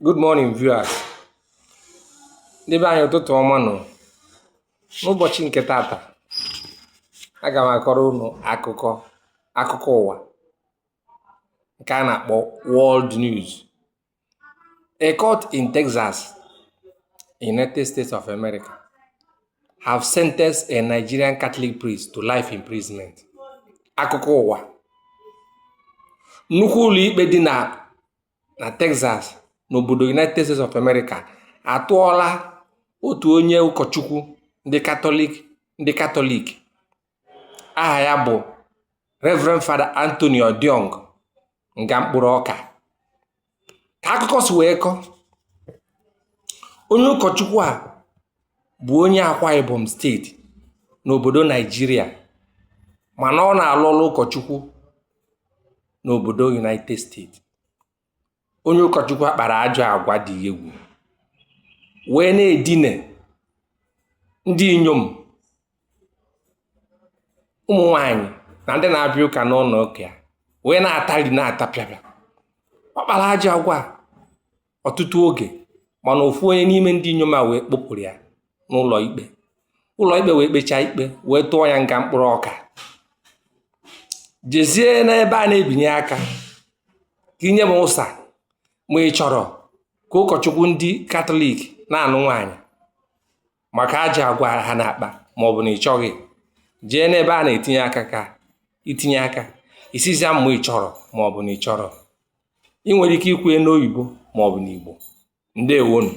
Good morning, viewers. Ndị be anyị, ụtụtụ ọma nụ. N'ụbọchị nke tata, aga m akọrọ unu akụkọ ụwa nke a na-akpọ World News. A court in Texas, United States of America, have sentenced a Nigerian Catholic priest to life imprisonment. Akụkọ ụwa. Nnukwu ụlọ ikpe dị na Texas, n'obodo United States of America, atụọla otu onye ụkọchukwu ndị Katọlik aha ya bụ Reverend Father Anthony Odiong nga mkpụrụ ọka. Ka akụkọ si wee kọọ, onye ụkọchukwu a bụ onye Akwa Ibom Steeti n'obodo Naijiria, mana ọ na-alụ ọrụ ụkọchukwu n'obodo United States. Onye ụkọchukwu a kpara ajọ agwa dị egwu wee na-edine ndị inyom, ụmụ nwanyị na ndị na-abịa ụka n'ụlọ ụka ya, wee na-atari na-atapịapịa. Ọ kpara ajọ agwa a ọtụtụ oge, mana ofu onye n'ime ndị inyom a wee kpụpụrụ ya n'ụlọ ikpe. Ụlọ ikpe wee kpechaa ikpe, wee tụọ ya nga mkpụrụ ọka. Jezie n'ebe a na-ebinye aka ka inye m ụsa ma ị chọrọ ka ụkọchukwu ndị Katọlik na-anụ nwaanyị maka ajọ agwa ha na-akpa, ma ọ bụ na ị chọghị. Jee n'ebe a na-etinye aka ka itinye aka isizia ma ị chọrọ ma ọ bụ na ị chọrọ. Ị nwere ike ikwu n'oyibo ma ọ bụ n'Igbo. Ndewonu.